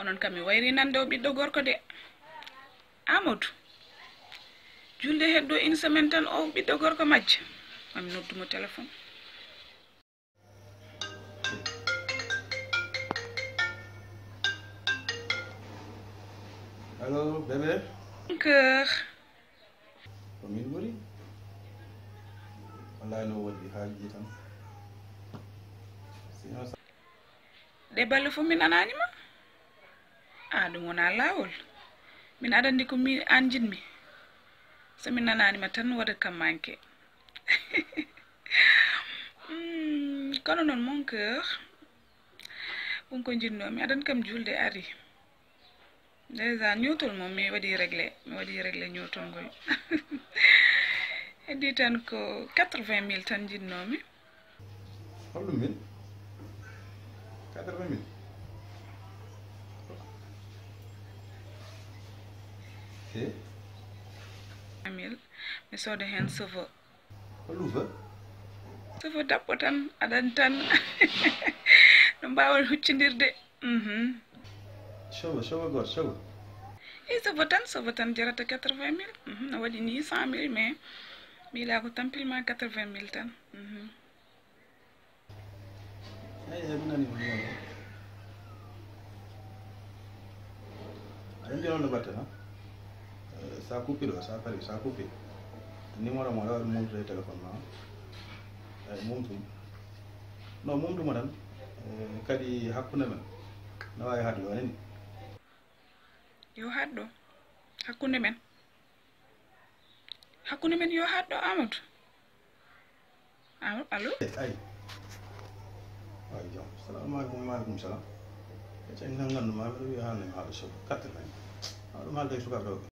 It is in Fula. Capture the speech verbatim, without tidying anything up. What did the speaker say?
Onon kam mi wayri nande o ɓiɗɗo gorko de. Amadou, julde heddo une semaine tan o ɓiɗɗo gorko majja. Mami noddumo téléphone. Allo, bébé? Mon cœur. Ko min ɓuri. Wallahi no woɗɗi haaliji tan. Sinon sa- Ɗe balle fof mi nanaani ma. A ɗum wona laawol. Min aɗa anndi ko mi an njiɗmi. So mi nanaani ma tan waɗat kam manqué. Hmm, kono noon mon cœur, ɗum ko njiɗnoomi aɗan kam julde ari. Déjà ñootol moom mi waɗi réglé, mi waɗi réglé ñootol ngol. Heddi tan ko quatre-vingt mille tan njiɗnoomi. Holɗum min? Quatre-vingt mille? E? Mille, mi sooda heen cheveux. Holɗum fa? Cheveux daɓɓo tan, aɗan tan. No mbaawon huccindirde. Mhm. Cheveux, cheveux gooto, cheveux. E cheveux tan, cheveux tan jarata quatre-vingt mille. Mhm, no waɗi ni cent mille, mais mi yiɗa ko tampilma quatre-vingt mille tan. Mhm. Eyi, eyi, mi nani ko mbiyan ko. Aɗa mbiya on no mbatten, ha? Eh, sa coupé ɗo, sa pari, sa coupé. Numéro mo aɗa waɗa mumtude e téléphone ma. Eyi, mumtum. No, mumtumo tan. Eh, kadi hakkunde men. No waawi haɗde ɗo, nani? Yo haɗ ɗo. Hakkunde men. Hakkunde men yo haɗ ɗo, Amadou. Amadou, allo? Ay. Ay, jam. Salamu alaikum, wa alaikum salam. E can kan gandu ma, mi wiya hande mi haala so quatre-vingt. Haɗum haalde e sukaɓe rewɓe.